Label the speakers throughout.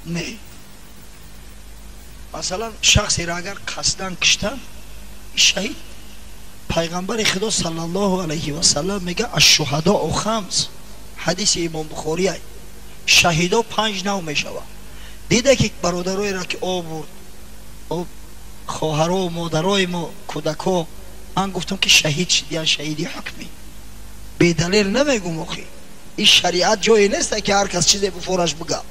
Speaker 1: Не, масалан, шахсеро агар қасдан киштан, шаҳид. Пайғамбари Худо саллаллоҳу алайҳи васаллам мега: «Ашшуҳадоу хамс». Ҳадиси Имом Бухория. Шаҳидо панҷ нав мешавад. Дида ки бародароеро ки об бурд, хоҳаро, модарои мо, кӯдако, ман гуфтам, ки шаҳид шидиян, шаҳиди ҳукмӣ. Бедалел намегум. Охи, ин шариат ҷое нест, ки ҳар кас чизе буфораш буга.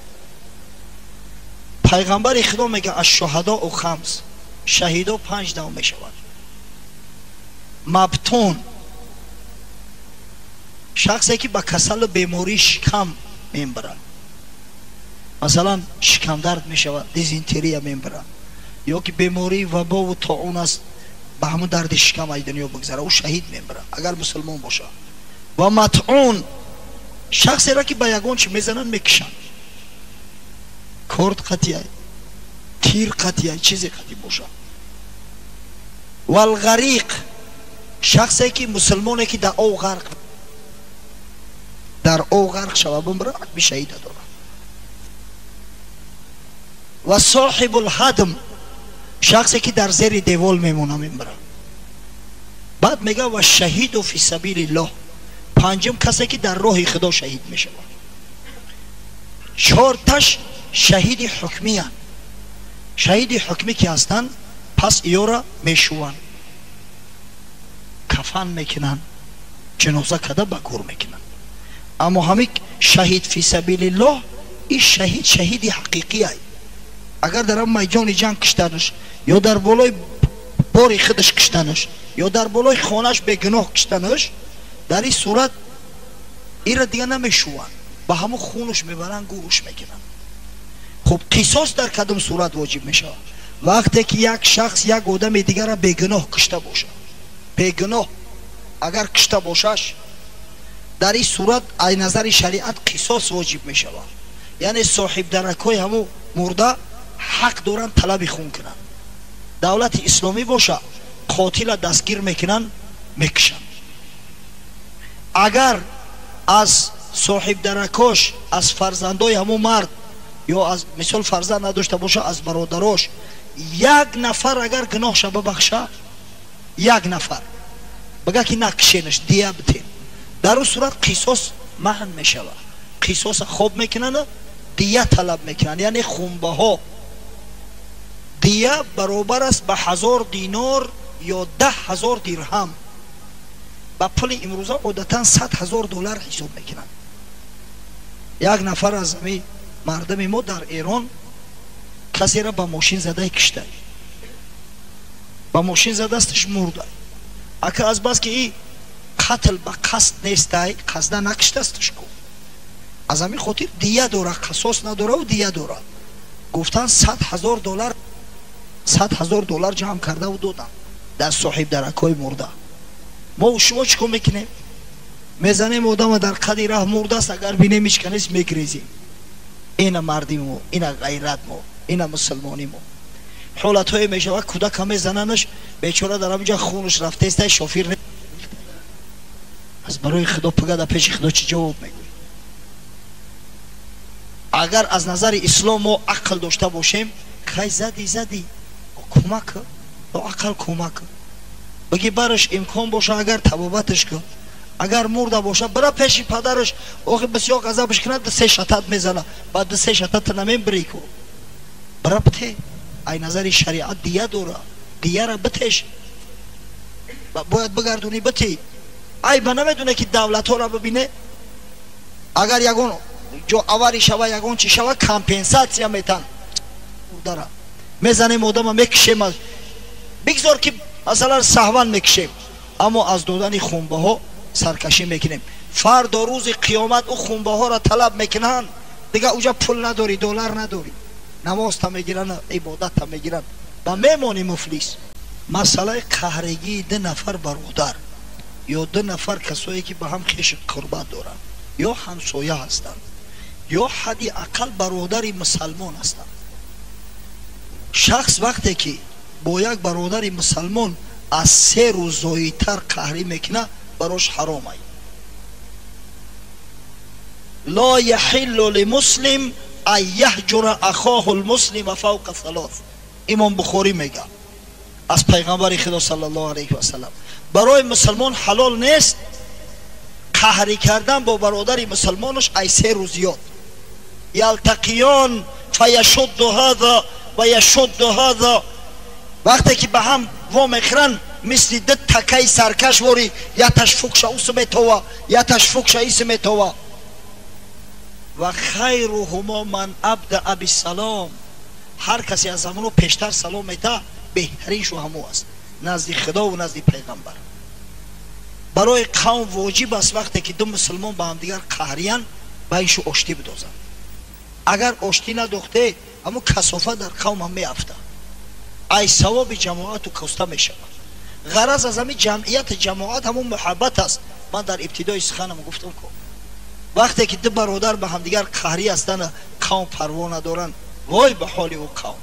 Speaker 1: Пайғамбари Худо мега: «Ашшуҳадоу хамс». Шаҳидо панҷ нав мешавад. Мабтун, шахсе ки ба касалу бемории шикам мебарад, масалан, шикамдард мешавад, дизентерия мебарад ё ки бемории вабову тоун аст, ба ҳамун дарди шикам аз дунё бигзара, ӯ шаҳид мебарад, агар мусулмон бошад. Ва матъун, шахсеро ки ба ягон чи мезананд, мекишанд, корд қатия, тир қатия, чизе қатӣ бошад. Валғариқ, шахсе ки мусулмоне ки дар ов ғарқ шава, бимра, ҳукми шаҳида дорад. Ва соҳибулҳадм, шахсе ки дар зери девол мемона, мемра. Баъд мега: «Ва шаҳиду фи сабилиллоҳ». Панҷум, касе ки дар роҳи Худо шаҳид мешавад. Чорташ шаҳиди ҳукмиянд. Шаҳиди ҳукмӣ ки ҳастанд, пас иёра мешуванд, кафан мекунанд, ҷаноза када ба гур мекунанд. Аммо ҳамин шаҳид фи сабилиллоҳ, ин шаҳид шаҳиди ҳақиқиай. Агар дар майдони ҷанг киштанаш ё дар болои бори худаш киштанаш ё дар болои хонаш бегуноҳ киштанаш, дар ин сурат ира дига намешуванд, ба ҳамун хунуш мебаранд, гӯрш мекунанд. Хуб, қисос дар кадом сурат воҷиб мешавад? Вақте ки як шахс як одами дигара бегуноҳ кишта бошад. Бегуноҳ агар кишта бошаш, дар ин сурат ай назари шариат қисос воҷиб мешавад, яъне соҳибдаракҳои ҳамун мурда ҳақ доранд талаби хун кунанд. Давлати исломӣ боша, қотила дастгир мекунанд, мекушанд. Агар аз соҳибдаракош, аз фарзандои ҳамун мард ё аз, мисол, фарзанд надошта боша, аз бародарош як нафар агар гуноҳша бибахша, як нафар бага ки накишенаш, дия битем, дар ӯ сурат қисос маҳн мешавад. Қисоса хоб мекунанд, дия талаб мекунанд, яъне хунбаҳо. Дия баробар аст ба 1000 динор ё 10 000 дирҳам. Ба пули имрӯза одатан 100 000 доллар ҳисоб мекунанд. Як нафар аз ами мардами мо дар Эрон касеро ба мошин задай киштай, ба мошин задасташ, мурда. Ака, азбаски и қатл ба қасд нестай, қасда накиштасташ ку, аз ҳамин хотир дия дора, қасос надораву дия дора. Гуфтан, 100 000 доллар, 100 000 доллар ҷамъ кардаву додам дар соҳибдаракҳои мурда. Мо шумо чӣ кор мекунем? Мезанем одама, дар қади раҳ мурдааст, агар бинем, ҳеч канест, мегрезем. Ина марди мо, ина ғайрат мо, ина мусулмонӣ мо. Ҳолатҳое мешавад, кӯдака мезананаш, бечора дар ҳаминҷа хунаш рафтеста, шофир. Аз барои Худо, пага дар пеши Худо чӣ ҷавоб мегӯӣ? Агар аз назари ислом мо ақл дошта бошем, кай зади, зади, кӯмак, ақал кӯмак баги бараш, имкон боша, агар табобаташ кун. Агар мурда боша, бира пеши падараш. Охи, бисёр ғазабш кунад, се шатат мезана, баъд се шатат намебири ку, бира бите. Ай назари шариат дия дора, дияра битеш, бояд бигардуни, бити. Ай ба намедоне ки давлатҳоро бибине, агар ягон ҷо авария шава, ягон чи шава, компенсация метан. Мурдара мезанем, одама мекишем, бигзор ки, масалан, саҳван мекишем, аммо аз додани хунбаҳо саркашӣ мекунем. Фардо, рӯзи қиёмат, ӯ хунбаҳоро талаб мекунанд. Дига уҷа пул надорӣ, доллар надорӣ, намозта мегиранд, ибодатта мегиранд, ба мемонӣ муфлис. Масъалаи қаҳрегии ду нафар бародар ё ду нафар касое ки ба ҳам хеши қурбат доранд ё ҳамсоя ҳастанд ё ҳадди ақал бародари мусалмон ҳастанд. Шахс вақте ки бо як бародари мусалмон аз 3 рӯз зоидтар қаҳрӣ мекунад, барош ҳаром ай. Ла яҳиллу лимуслим ан яҳҷура ахоҳу лмуслима фавқа салос. Имом Бухорӣ мега аз пайғамбари Худо саллаллоҳу алайҳи васаллам: барои мусулмон ҳалол нест қаҳрӣ кардан бо бародари мусулмонаш ай се рӯз зиёд. Ялтақиён фаяшудду ҳаза ва яшудду ҳаза. Вақте ки ба ҳам во мехӯранд, мисли ду такаи саркаш вори, яташ фукша усу метова, яташ фукша ису метова. Ва хайруҳумо ман абдаа биссалом. Ҳар касе аз ҳамоно пештар салом мета, беҳтариншу ҳамо аст назди Худову назди пайғамбар. Барои қавм воҷиб аст вақте ки ду мусулмон ба ҳамдигар қаҳриянд, байншу оштӣ бидозанд. Агар оштӣ надохте, ҳамо касофа дар қавм ҳам меафтад, ай савоби ҷамоату коста мешавад. Ғараз аз ҳамин ҷамъияти ҷамоат ҳамон муҳаббат аст. Ман дар ибтидои суханам гуфтам, ку вақте ки ду бародар ба ҳамдигар қаҳрӣ ҳастанд, қавм парво надоранд, вой ба ҳоли ӯ қавм.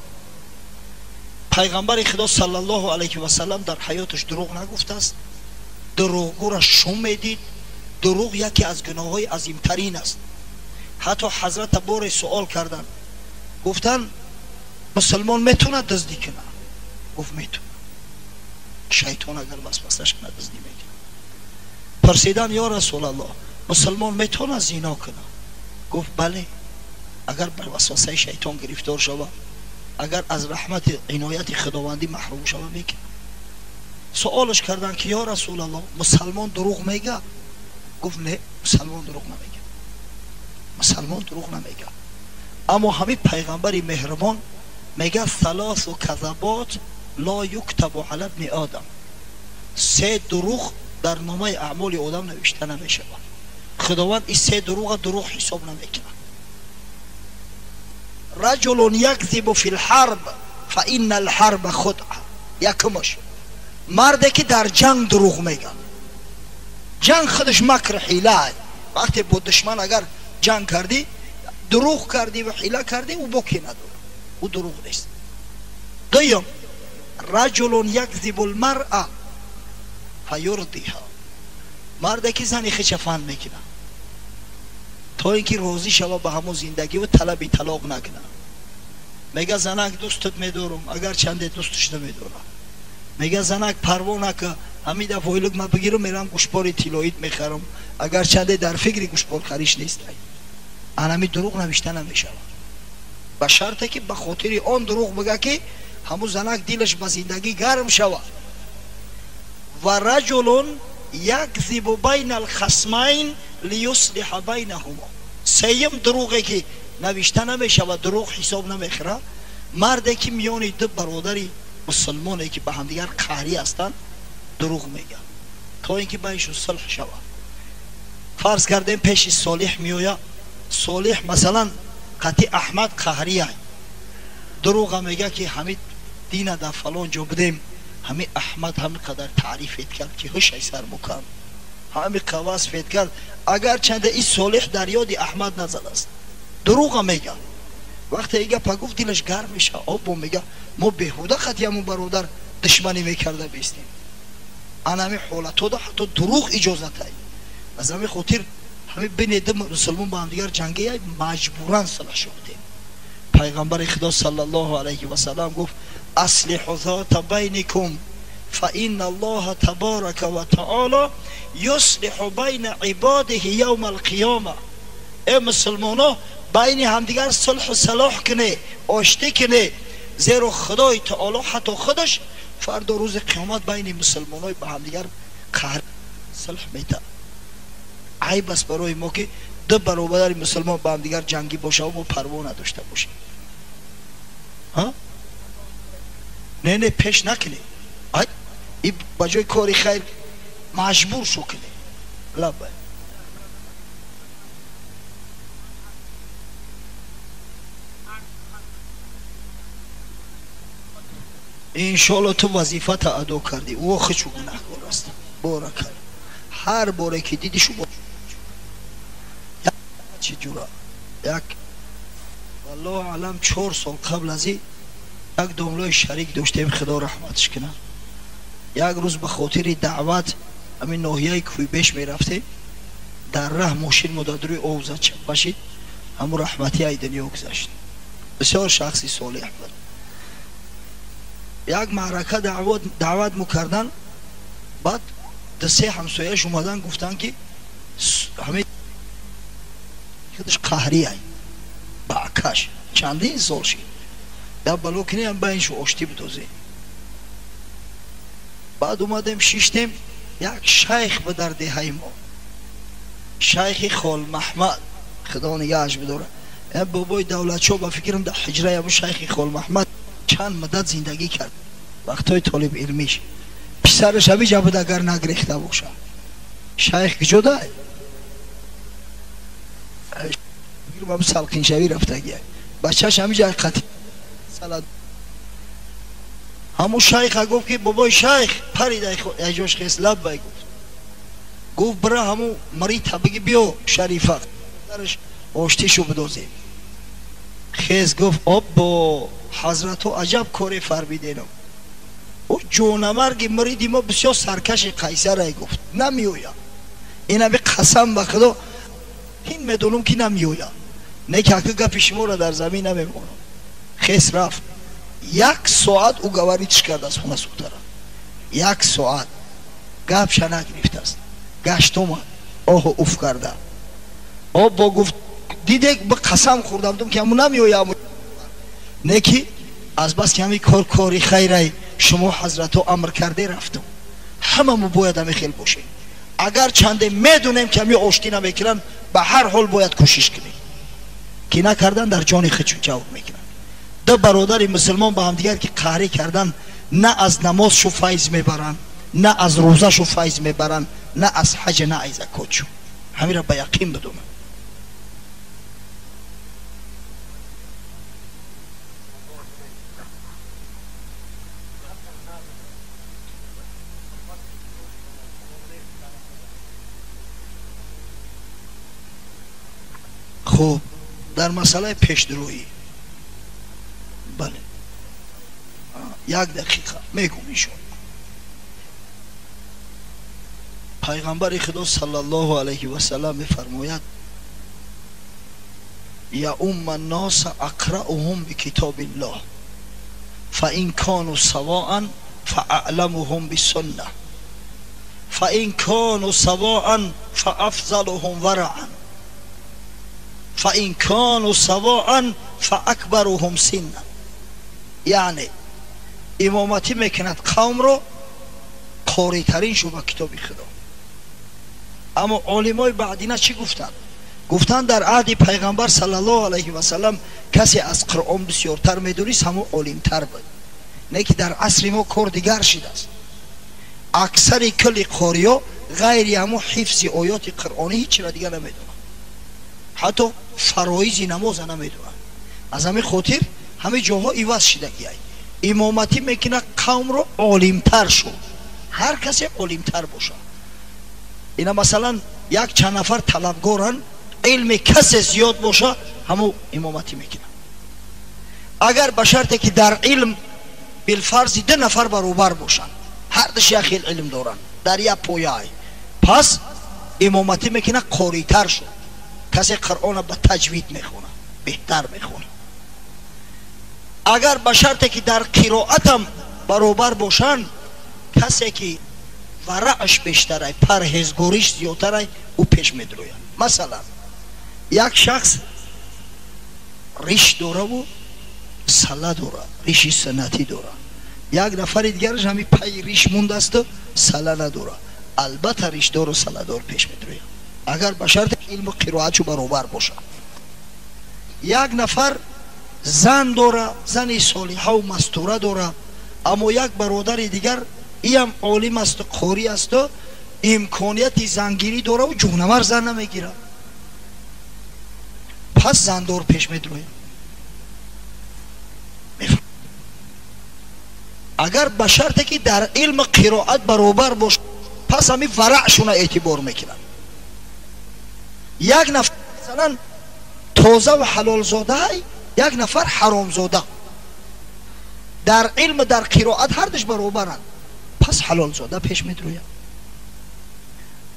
Speaker 1: Пайғамбари Худо саллаллоҳу алайҳи васаллам дар ҳаёташ дурӯғ нагуфтааст. Дурӯғгӯра шум медид. Дурӯғ яке аз гуноҳҳои азимтарин аст. Ҳатто ҳазрата боре суол карданд, гуфтанд: мусулмон метавонад дуздӣ кунад? Гуфт: метавонад, шайтон агар васвасаш кунад, дуздӣ мекунад. Пурсиданд: ё Расулаллоҳ, мусулмон метавонад зино кунад? Гуфт: бале, агар бар васвасаи шайтон гирифтор шавад, агар аз раҳмати инояти худовандӣ маҳрум шавад, мекунад. Суолаш карданд ки ё Расулаллоҳ, мусалмон дурӯғ мега? Гуфт: не, мусалмон дурӯғ намега, мусалмон дурӯғ намега. Аммо ҳамин пайғамбари меҳрубон мега: салосу казабот ло юктабу ала ибни одам. Се дурӯғ дар номаи аъмоли одам навишта намешавад. Худованд ин се дурӯға дурӯғ ҳисоб намекунад. Раҷулун якзибу фи лҳарб фа инна лҳарба худъа. Якумаш марде ки дар ҷанг дурӯғ мегӯяд. Ҷанг худаш макр ҳила. Вақте бо душман агар ҷанг кардӣ, дурӯғ кардӣ ва ҳила кардӣ, ӯ боке надорад, ӯ дурӯғ нест. Дуюм, раҷулун якзибу лмаръа фаюрдиҳа. Марде ки зани хича фанд мекунад то ин ки розӣ шава ба ҳамон зиндагиву талаби талоқ накунад. Мега: занак, дӯстат медорам, агар чанде дӯсташ намедорам. Мега: занак, парво нака, ҳамин дафъа ойлук ма бигирам, мерам гӯшпори тиллоит мехарам, агар чанде дар фикри гӯшпорхариш нест. Анами дурӯғ навишта намешавад, ба шарте ки ба хотири он дурӯғ бига ки ҳамун занак дилаш ба зиндагӣ гарм шавад. Ва раҷулун якзибу байна алхасмайн лиюслиҳа байнаҳумо. Сеюм дурӯғе ки навишта намешавад, дурӯғ ҳисоб намехӯрад, марде ки миёни ду бародари мусулмоне ки ба ҳамдигар қаҳрӣ ҳастанд дурӯғ мегӯяд то ин ки байншон сулҳ шавад. Фарз кардем пеши Солиҳ меояд, Солиҳ масалан қатъи Аҳмад қаҳрия, дурӯға мегӯяд ки ҳамин дина дар фалон ҷо будем, ҳамин Аҳмад ҳамин қадар таърифет кард ки ҳушай сар мукард, ҳамин васфет кард, агарчанде ин Солиҳ дар ёди Аҳмад назадааст, дурӯға мегӯяд. Вақте и гапа гуфт, дилаш гарм мешавад, обо мега: мо беҳуда қатъи ҳамун бародар душманӣ мекарда бистем. Ана ҳамин ҳолатҳода ҳатто дурӯғ иҷозатай. Аз ҳамин хотир ҳамин бинед мусулмон ба ҳамдигар ҷангия, маҷбуран сулҳ шудем. Пайғамбари Худо саллаллоҳу алайҳи васаллам гуфт: аслиҳу зота байникум фа инна аллоҳа табарака ва таоло юслиҳу байна ибодиҳи явма алқиёма. Э мусулмоно, байни ҳамдигар сулҳу салоҳ куне, оштӣ куне, зеро Худои таоло ҳатто худаш фардо рӯзи қиёмат байни мусулмонои ба ҳамдигар қаҳр сулҳ метаҳад. Айб аст барои мо ки ду баробари мусулмон ба ҳамдигар ҷангӣ бошаву мо парво надошта бошем. Не, не, пеш накунед, ба ҷои кори хайр маҷбур шу кунед. Лаббай. Иншоалло ту вазифата адо кардӣ, ӯ хичу гунаҳкор аст. Боракалло. Ҳар боре ки дидӣ шу чӣ ҷура як, валлоҳу алам, 4 сол қабл аз ин як домлои шарик доштем, Худо раҳматш кунад. Як рӯз ба хотири даъват ҳамин ноҳияи Кӯйбеш мерафтем, дар раҳ мошин мо дар рӯи ов зад, чаппашид. Ҳамун раҳматӣ ай дунё гузашт. Бисёр шахси солеҳ буд. Як маърака даъват мукардан, баъд ду-се ҳамсояш омадан гуфтанд ки ҳамин худаш қаҳрӣ ай ба акаш чандин сол шид. Да бало кинем байншу оштӣ бидозем. Баъд омадем шиштем, як шайх ба дар деҳаи мо, шайхи Холмаҳмад, худо нигаҳаш бидорад. Бобои Давлатшо ба фикрам дар ҳиҷраи ҳамун шайхи Холмаҳмад чанд муддат зиндагӣ кард, вақтҳои толиб илмиш. Писараш ҳамиҷа буд, агар нагрехта бошад. Шайх куҷо дай? Фикрам салқиншавӣ рафтагия. Бачааш ҳамиҷа қатӣ салад. Ҳамун шайха гуфт ки бобои шайх парид айҷош хес лаббай гуфт. Гуфт бира ҳамун марита биги биё Шарифа, дараш оштишу бидозем. Хез гуфт оббо ҳазратҳо аҷаб коре фармиденам. Ӯ ҷонамарги мариди мо бисёр саркаши қайсарай гуфт, намеояд. Инами қасам ба худо ҳин медонам ки намеояд. Не ки ака гапи шуморо дар замин намемонам. Хес рафт. Як соат ӯ говоритш кард аз хона сухтара. Як соат гапша нагирифтааст. Гашт омад, оҳу уф карда. Оббо гуфт дидек ба қасам хӯрдам дум ки ҳамун намеояд. Не ки аз бас ки ҳамин кор кори хайрай шумо ҳазратҳо амр карде рафтум. Ҳамамо бояд ҳамин хел бошем. Агар чанде медонем ки ҳамин оштӣ намекунанд, ба ҳар ҳол бояд кӯшиш кунем. Ки накардан дар ҷони худ ҷавоб мекунанд. Ду бародари мусулмон ба ҳамдигар ки қаҳрӣ кардан, на аз намозшу файз мебаранд, на аз рӯзашу файз мебаранд, на аз ҳаҷ, на аз закотшу. Ҳаминро ба яқин бидонанд. Хуб, дар масъалаи пешдурӯӣ бале, як дақиқа мегӯм иншоалло. Пайғамбари Худо саллаллоҳу алайҳи васаллам мефармояд: яумма нноса ақрауҳум бикитобиллоҳ фаин кону савоан фаъламуҳум бисунна фаин кону савоан фаафзалуҳум вараан фаин кону савоан фаакбаруҳум синна. Яъне имоматӣ мекунад қавмро қоритарин шу ба китоби Худо. Аммо олимои баъдина чӣ гуфтанд? Гуфтанд дар аҳди пайғамбар саллаллоҳу алайҳи васаллам касе аз Қуръон бисёртар медонист, ҳамон олимтар буд. Не ки дар асри мо кор дигар шидааст. Аксари кулли қориё ғайри ҳамон ҳифзи оёти қуръонӣ ҳеҷ чиро дигар намедонанд, ҳатто фароизи намоза намедонанд. Аз ҳамин хотир ҳамин ҷоҳо иваз шидагиай. Имоматӣ мекунад қавмро олимтар шуд, ҳар касе олимтар бошад. Ина масалан як чанд нафар талабгоранд, илми касе зиёд боша, ҳамун имоматӣ мекунад. Агар ба шарте ки дар илм билфарзи ду нафар баробар бошанд, ҳар душ як хел илм доранд, дар як пояай, пас имоматӣ мекунад қоритар шуд, касе Қуръонро ба таҷвид мехонад, беҳтар мехонад. Агар ба шарте ки дар қироатам баробар бошанд, касе ки варааш бештарай, парҳезгориш зиёдтарай, ӯ пеш медрояд. Масалан, як шахс риш дораву сала дора, риши суннатӣ дора. Як нафари дигараш ҳамин пайи риш мондасту сала надора. Албатта ришдору саладор пеш медрояд, агар ба шарте илму қироатшу баробар бошад. Як нафар зан дора, зани солиҳаву мастура дора, аммо як бародари дигар иам олим асту қорӣ асту имконияти зангирӣ дораву ҷонавар зан намегирад, пас зандор пеш медрояд. Агар ба шарте ки дар илму қироат баробар бошад, пас ҳамин вараъшуна эътибор мекунад. Як нафар масалан тозаву ҳалолзодаай, як нафар ҳаромзода, дар илм дар қироат ҳардуш баробаранд, пас ҳалолзода пеш медрояд.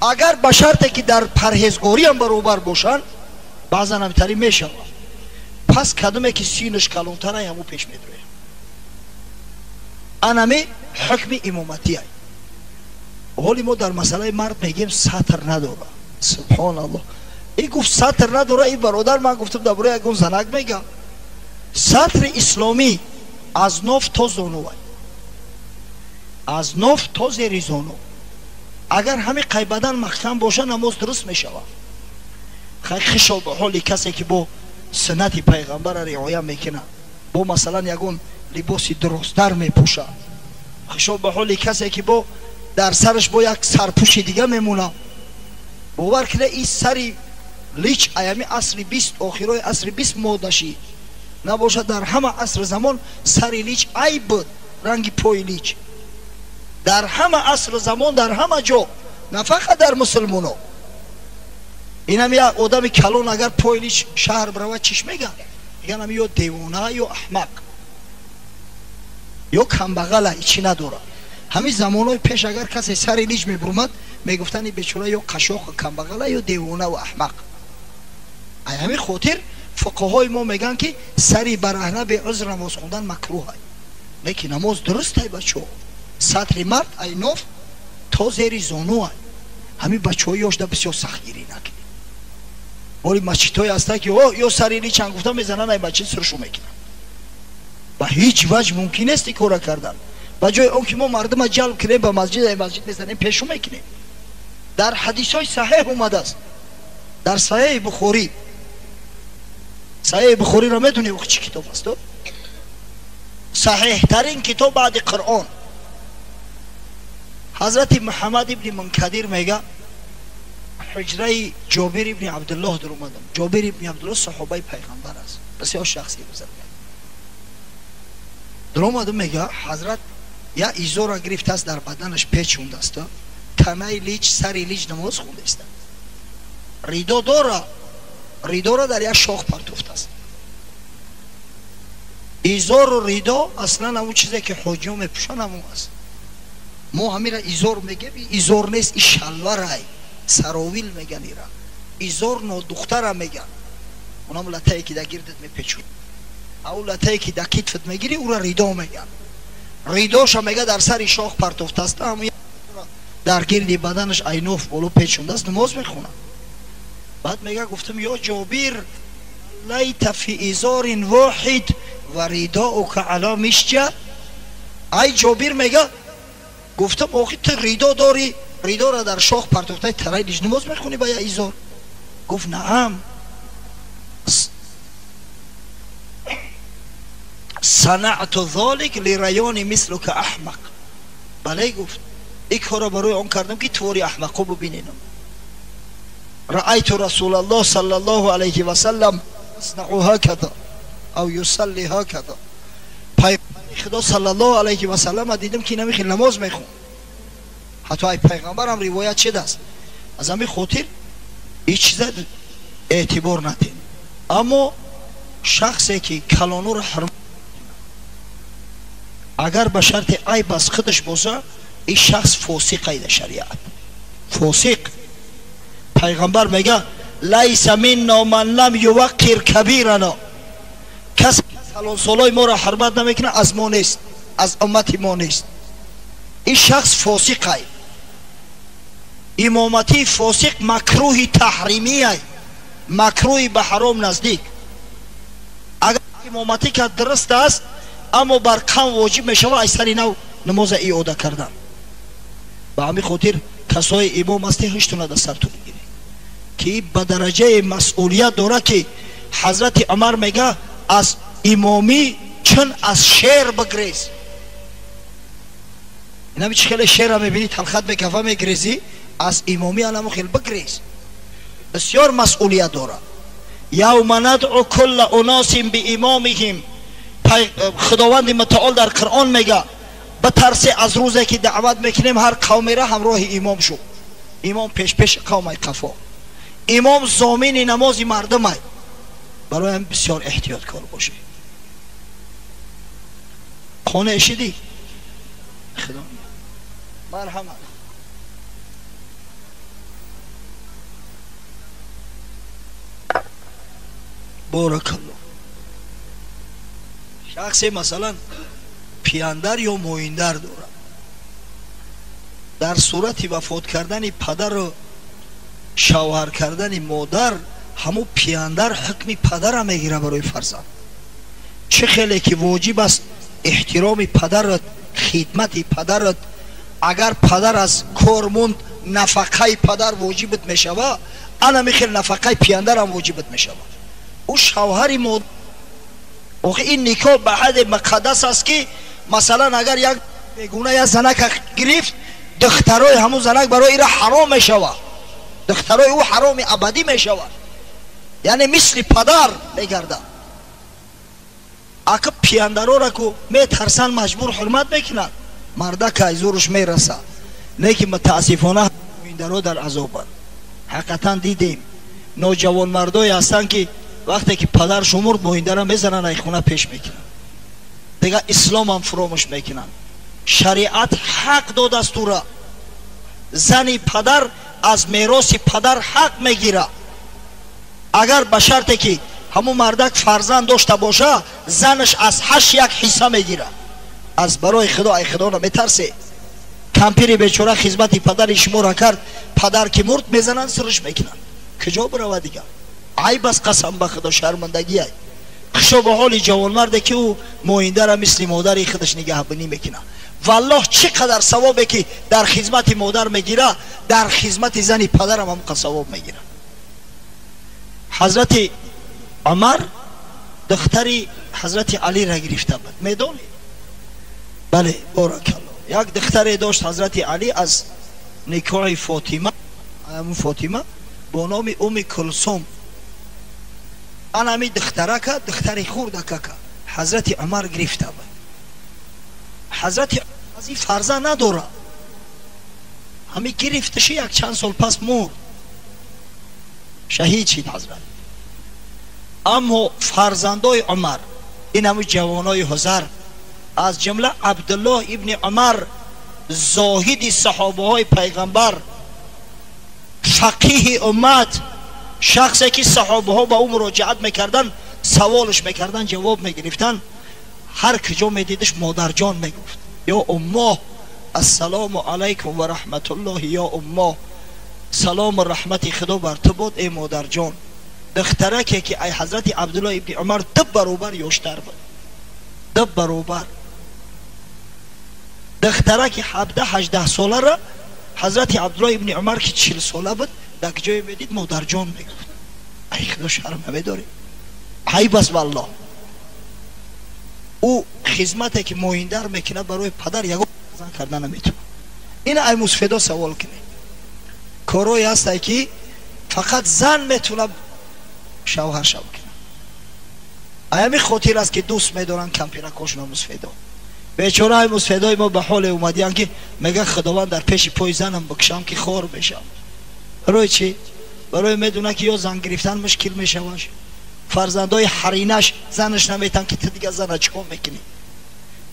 Speaker 1: Агар ба шарте ки дар парҳезгориам баробар бошанд, Баъзан ҳамтари мешавад. Пас кадоме ки синаш калонтарай ҳаму пеш медрояд. Анами ҳукми имоматиай. Ҳоли мо дар масъалаи мард мегем сатр надора. Субҳоналлоҳ. И гуфт сатр надора, и бародар ман гуфтам дар бораи ягон занак мегам. Сатри исломӣ аз ноф то зонувай. Аз ноф то зери зону. Агар ҳами қайбадан маҳкам боша намоз дуруст мешавад. Хишо ба ҳоли касе ки бо суннати пайғамбара риоя мекунад, бо масалан ягон либоси дурусттар мепӯшад. Хишо ба ҳоли касе ки бо дар сараш бо як сарпӯши дига мемонад. Бовар кунед ин сари лич аями асри 20, охирои асри 20 модаши набошад, дар ҳама асри замон сари лич айб буд, ранги пои лич. Дар ҳама асри замон, дар ҳама ҷо, на фақат дар мусулмоно. Инам як одами калон агар пои лич шаҳр биравад чиш мегӯяд? Мегӯянд ё девона, ё аҳмақ, ё камбағала, ичи надорад. Ҳамин замонҳои пеш агар касе сари лич мебурмад, мегуфтанд ин бечора ё қашоқ камбағала, ё девона ва аҳмақ. Ай ҳамин хотир фуқаҳои мо мегӯянд ки сари бараҳна беузр намоз хондан макрӯҳ ай. Лекин намоз дуруст ай бачаҳо. Сатри мард ай ноф то зери зону ай. Ҳамин бачаҳои ёшда бисёр сахтгирӣ накунед. Оли масҷидҳое ҳастанд ки ё сари личан гуфта мезананд, ай масҷид сиршу мекунанд. Ба ҳеҷ ваҷ мумкин нест ин кора кардан. Ба ҷои он ки мо мардума ҷалб кунем ба масҷид, ай масҷид мезанем, пешу мекунем. Дар ҳадисҳои саҳеҳ омадааст. Дар Саҳеҳи Бухорӣ. Саҳеҳи Бухориро медонед чӣ китоб аст? Саҳеҳтарин китоб баъди Қуръон. Ҳазрати Муҳаммад ибни Мункадир мега ҳуҷраи Ҷобир ибни Абдуллоҳ дар омадам. Ҷобир ибни Абдуллоҳ саҳобаи пайғамбар аст, бисёр шахси бузург. Дар омадам, мега ҳазрат я изора гирифтааст, дар баданаш печондааст, танаи лич, сари лич намоз хондааст. Ридо дора, ридора дар як шох партофтааст. Изору ридо аслан ҳамон чизе ки ҳоҷиҳо мепӯшанд ҳамон аст. Мо ҳамира изор мегем, изор нест, и шалварай, саровил меган ира. Изор нодухтара меган. Онам латае ки дар гирдат мепечон. Ау латае ки дар китфат мегирӣ, ура ридо меган. Ридоша мега дар сари шох партофтааст, ҳамон дар гирди баданаш айноф боло печондааст, намоз мехонад. Баъд мега гуфтам ё Ҷобир, лайта фи изорин воҳид ва ридоука ала мишҷа. Ай Ҷобир мега гуфтам охи ту ридо дорӣ, ридора дар шох партофтаи тараи лич намоз мехонӣ ба я изор? Гуфт наам, санаъту золик лирайони мислука аҳмақ. Бале гуфт, ин корро барои он кардам ки твори аҳмақо бубиненам. Раайту расулаллоҳ саллаллоҳу алайҳи васаллам яснау ҳакада ав юсалли ҳакада. Пайғамбари Худо саллаллоҳу алайҳи васаллама дидам ки инами хел намоз мехонд. Ҳатто ай пайғамбарам ривоят шудааст. Аз ҳамин хотир ин чиза эътибор надем. Аммо шахсе ки калонуро ҳурмат, агар ба шарти айб аз худаш боша, ин шахс фосиқ ай дар шариат. Фосиқ. Пайғамбар мега лайса минна ман лам юваққир кабирана. Кас калонсолои моро ҳурмат намекунад, аз мо нест, аз уммати мо нест. Ин шахс фосиқ ай. Имоматии фосиқ макрӯҳи таҳримӣ ай, макрӯҳи ба ҳаром наздик. Агар имоматӣ кард дуруст аст, аммо бар қавм воҷиб мешавад ай сари нав намоза иода кардан. Ба ҳамин хотир касои имом ҳастӣ, ҳуштона дар сартон бигиред ки ба дараҷаи масъулият дорад ки ҳазрати Умар мега аз имомӣ чун аз шер бигрез. Инами чӣ хеле шера мебинӣ, талхат мекафа мегрезӣ, аз имомӣ анамо хел бигрез. Бисёр масъулият дорад. Явма надъу кулла уносин биимомиҳим. Худованди мутаол дар Қуръон мега битарсе аз рӯзе ки даъват мекунем ҳар қавмера ҳамроҳи имом шуд. Имом пешпеши қавмай қафо. Имом зомини намози мардумай. Барои ҳам бисёр эҳтиёткор бошед. Қонеъ шидӣ? Худо марҳамат. Боракалло. Шахсе масалан пияндар ё моиндар дорад, дар сурати вафот кардани падару шавҳар кардани модар, ҳамун пияндар ҳукми падара мегирад барои фарзанд. Чӣ хеле ки воҷиб аст эҳтироми падарат, хидмати падарат, агар падар аз кор монд, нафақаи падар воҷибат мешавад, ана михел нафақаи пияндарам воҷибат мешавад. Ӯ шавҳари модар. Охи ин никоҳ ба ҳадде муқаддас аст, ки масалан агар як бегуна як занака гирифт, духтарои ҳамун занак барои ира ҳаром мешавад, духтарои ӯ ҳароми абадӣ мешавад, яъне мисли падар мегардад. Ака пияндарора ку метарсанд, маҷбур ҳурмат мекунанд, мардакай зурш мерасад. Лекин мутаассифона моиндаро дар азобанд. Ҳақиқатан дидем, ноҷавонмардое ҳастанд, ки вақте ки падаршон мурд, моиндара мезананд, ай хона пеш мекунанд, дигар исломам фуромӯш мекунанд. Шариат ҳақ додааст ӯра, зани падар аз мероси падар ҳақ мегирад, агар ба шарте ки ҳамун мардак фарзанд дошта боша, занаш аз ҳашт як ҳисса мегирад. Аз барои худо, ай худо наметарсе? Кампири бечора хизмати падари шуморо кард, падар ки мурд, мезананд, сирш мекунанд. Куҷо биравад дигар? Айб аст, қасам ба худо, шармандагӣ ай. Хушо ба ҳоли ҷавонмарде, ки ӯ моиндара мисли модари худаш нигаҳбонӣ мекунад. Валлоҳ, чӣ қадар савобе ки дар хизмати модар мегирад, дар хизмати зани падарам ҳамқа савоб мегирад. Ҳазрати Умар духтари ҳазрати Алиро гирифта буд, медонед? Бале, боракалло. Як духтаре дошт ҳазрати Али аз никоҳи Фотима, ҳамун Фотима, бо номи Уми Кулсум. Ана ҳами духтарака, духтари хурдакака ҳазрати Умар гирифта буд. Ҳазрати аз ин фарзанд надорад, ҳами гирифташи як чанд сол пас мурд, шаҳид шид ҳазрат. Аммо фарзандои Умар, ин ҳамун ҷавонои ҳузар, аз ҷумла Абдуллоҳ ибни Умар, зоҳиди саҳобаҳои пайғамбар, фақиҳи уммат, шахсе ки саҳобаҳо ба ӯ муроҷиат мекарданд, саволш мекарданд, ҷавоб мегирифтанд, ҳар куҷо медидиш, модарҷон мегуфт, ё уммо, ассалому алайкум ва раҳматуллоҳи, ё уммо, салому раҳмати худо бар ту бод, эй модарҷон. Духтараке ки ай ҳазрати Абдуллоҳ ибни Умар 2 баробар ёштар буд, 2 баробар. Духтараки 17-18 солара ҳазрати Абдуллоҳ ибни Умар, ки 40 сола буд, дар ҷое медид, модарҷон мегуфт. Ай худо шарм намедорӣ? Айб аст, валлоҳ. Ӯ хизмате ки моиндар мекунад барои падар, ягон зан карда наметавонад. Ина ай мусфедо савол кунед. Корое ҳастай, ки фақат зан метавонад шавҳар шав кунад. Ай ҳамин хотир аст, ки дӯст медоранд кампиракошона мусфедо. Бечора ай мусфедои мо ба ҳоле омадиянд, ки мега, худованд, дар пеши пои занам бикшам, ки хор мешавам. Барои чӣ? Барои медонад, ки ё зан гирифтан мушкил мешаваш, фарзандои ҳаринаш занаш наметан, ки ту дигар зана чикор мекунӣ,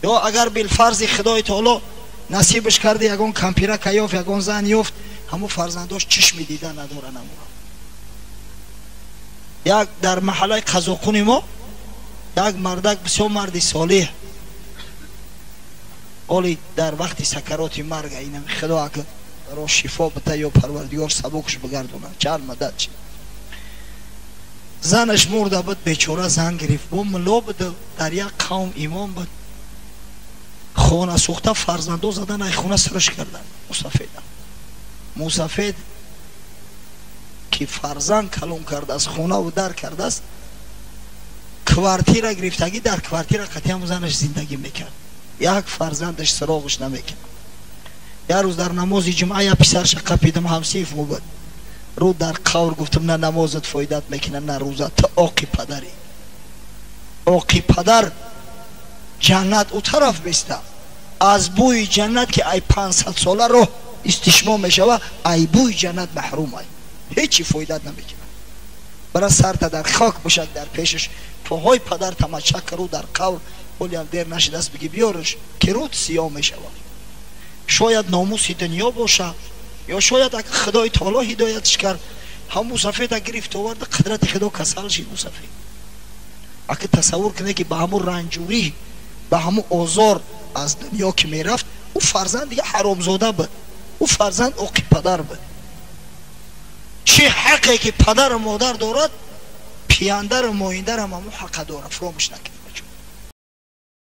Speaker 1: ё агар билфарзи худои таоло насибаш карда, ягон кампирака ёфт, ягон зан ёфт, ҳамун фарзандош чишми дида надоранд амуро. Як дар маҳаллаи қазоқуни мо як мардак, бисёр марди солеҳ, оли дар вақти сакароти марга, инам худо ака баро шифо бита ё парвардигор сабукш бигардонад, чанд мадад чи. Занаш мурда буд, бечора зан гирифт, бо мулло буд, дар як қавм имом буд. Хона сӯхта, фарзандо задан, ай хона сирш кардан мусафеда. Мусафед ки фарзанд калон кардааст, хонаву дар кардааст, квартира гирифтагӣ, дар квартира қатъиам занаш зиндагӣ мекард, як фарзандаш суроғаш намекард. Як рӯз дар намози ҷумъа як писарша қапидам, ҳамсиф буд, рӯ дар қавр гуфтам: на намозат фоидат мекунад, на рӯзат, ту оқи падарӣ, оқи падар ҷаннат ӯ тараф беста, аз бӯи ҷаннат, ки ай 500 сола роҳ истишмом мешава, ай бӯи ҷаннат маҳрум ай, ҳечи фоидат намекунад. Бара сарта дар хок бошад, дар пешаш поҳои падар тамачак рӯ дар қавр, ҳолиам дер нашидааст, биги биёраш, ки рӯд сиёҳ мешавад. Шояд номуси дунё боша, ё шояд агар худои таоло ҳидоятш кард. Ҳам мусафеда гирифт, оварда, қудрати худо, касал шид мусафед. Аки тасаввур кунед, ки ба ҳамун ранҷурӣ, ба ҳамун озор аз дунё ки мерафт, ӯ фарзанд дига ҳаромзода буд, ӯ фарзанд оқи падар буд. Чӣ ҳақе ки падару модар дорад, пияндару моиндарам ҳамун ҳақа дорад, фуромӯш накунед.